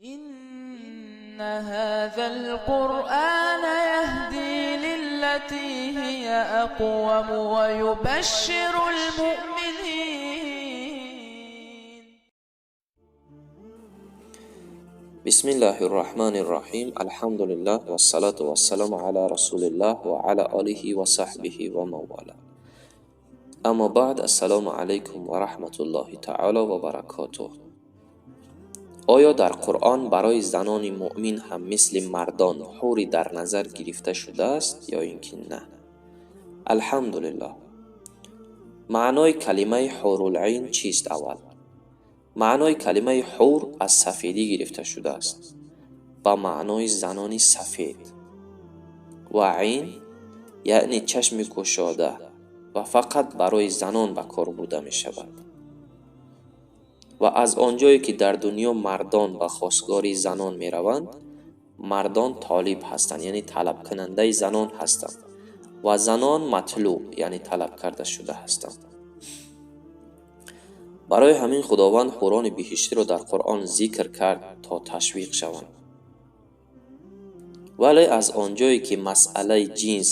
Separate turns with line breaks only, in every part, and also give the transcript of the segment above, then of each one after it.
إن هذا القرآن يهدي للتي هي أقوم ويبشر المؤمنين.
Бисмиллаҳи рраҳмани рраҳим. Алҳамдулиллаҳ вассалату вассаламу ала расулиллаҳ ва ала олиҳи ва саҳбиҳи ва ман вала. Аммо баъд, ассалому алайкум ва раҳматуллоҳи таоло ва баракотуҳ. Оё дар Қуръон барои занони муъмин ҳам мисли мардон ҳури дар назар гирифта шудааст ё ин ки на? Алҳамдулиллоҳ. Маънои калимаи ҳурулъайн чист аввал? Маънои калимаи ҳур аз сафедӣ гирифта шудааст ба маънои занони сафед ва айн яъне чашми кушода ва фақат барои занон ба кор бурда мешавад. Ва аз он ҷое ки дар дунё мардон ба хостгории занон мераванд, мардон толиб ҳастанд, яъне талабкунандаи занон ҳастанд ва занон матлуб, яъне талаб карда шуда ҳастанд. Барои ҳамин Худованд ҳурони биҳиштиро дар Қуръон зикр кард то ташвиқ шаванд. Вале аз он ҷое ки масъалаи ҷинс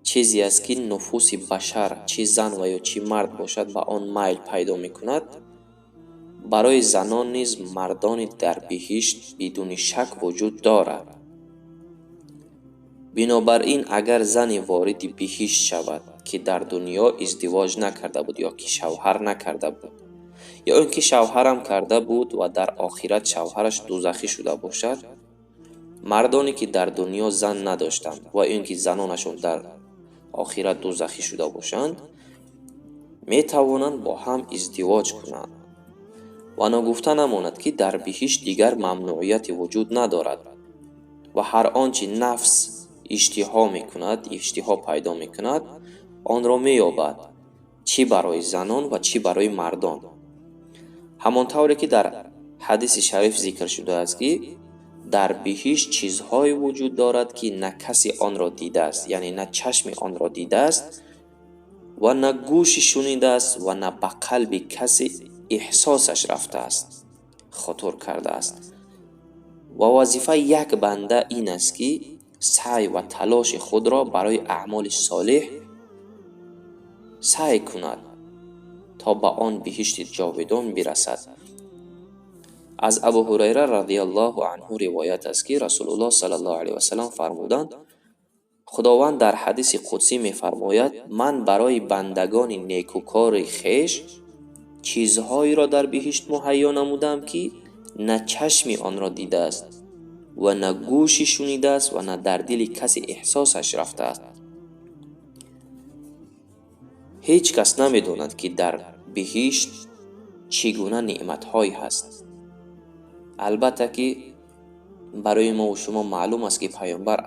чизе аст, ки нуфуси башар чӣ зан ва ё чӣ мард бошад ба он майл пайдо мекунад, барои занон низ мардони дар биҳишт бидуни шак вуҷуд дорад. Бинобар ин агар зане вориди биҳишт шавад, ки дар дунё издивоҷ накарда буд ё ки шавҳар накарда буд, ё ин ки шавҳарам карда буд ва дар охират шавҳараш дузахӣ шуда бошад, мардоне ки дар дунё зан надоштанд ва ин ки занонашон дар охират дузахӣ шуда бошанд, метавонанд бо ҳам издивоҷ кунанд. Ва ногуфта намонад, ки дар биҳишт дигар мамнуъияте вуҷуд надорад ва ҳар он чи нафс иштиҳо мекунад, иштиҳо пайдо мекунад, онро меёбад, чӣ барои занон ва чӣ барои мардон. Ҳамон тавре ки дар ҳадиси шариф зикр шудааст, ки дар биҳишт чизҳое вуҷуд дорад, ки на касе онро дидааст, яъне на чашми онро дидааст ва на гӯши шунидааст ва на ба қалби касе эҳсосаш рафтааст, хутур кардааст. Ва вазифаи як банда ин аст, ки саъй ва талоши худро барои аъмоли солеҳ саъй кунад то ба он биҳишти ҷовидон бирасад. Аз Абу Ҳурайра радиаллоҳу анҳу ривоят аст, ки Расулуллоҳ саллаллоҳу алайҳи васаллам фармуданд: Худованд дар ҳадиси қудсӣ мефармояд: ман барои бандагони некукори хеш чизҳоеро дар биҳишт муҳайё намудам, ки на чашми онро дидааст ва на гӯши шунидааст ва на дар дили касе эҳсосаш рафтааст. Ҳеҷ кас намедонад, ки дар биҳишт чӣ гуна неъматҳое ҳаст. Албатта ки барои мову шумо маълум аст, ки паёмбар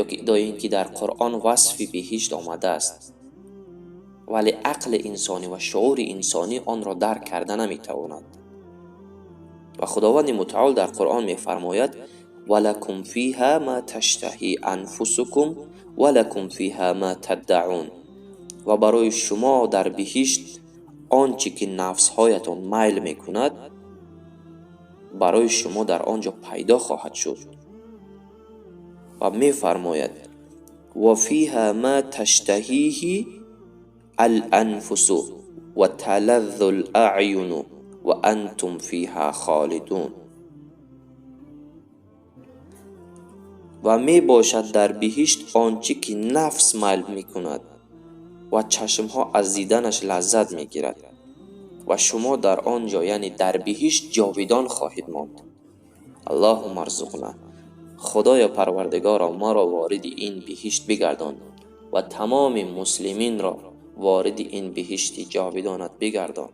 ё ки доим ки дар Қуръон васфи биҳишт омадааст, вале ақли инсонӣ ва шуури инсонӣ онро дарк карда наметавонад. Ва Худованди мутаол дар Қуръон мефармояд: валакум фиҳа ма таштаҳи анфусукум валакум фиҳа ма таддаун. Ва барои шумо дар биҳишт он чӣ ки нафсҳоятон майл мекунад, барои шумо дар он ҷо пайдо хоҳад шуд. Ва мефармояд: ва фиҳа ма таштаҳиҳи ал-анфусу ва талаззу ал-аъюну ва антум фиҳа холидун. Ва мебошад дар биҳишт он чӣ ки нафс майл мекунад ва чашмҳо аз диданаш лаззат мегирад ва шумо дар он ҷо, яъне дар биҳишт, ҷовидон хоҳед монд. Аллоҳумма арзуқна. Худоё Парвардигоро, моро вориди ин биҳишт бигардон ва тамоми муслиминро вориди ин биҳишти ҷовидонат бигардон.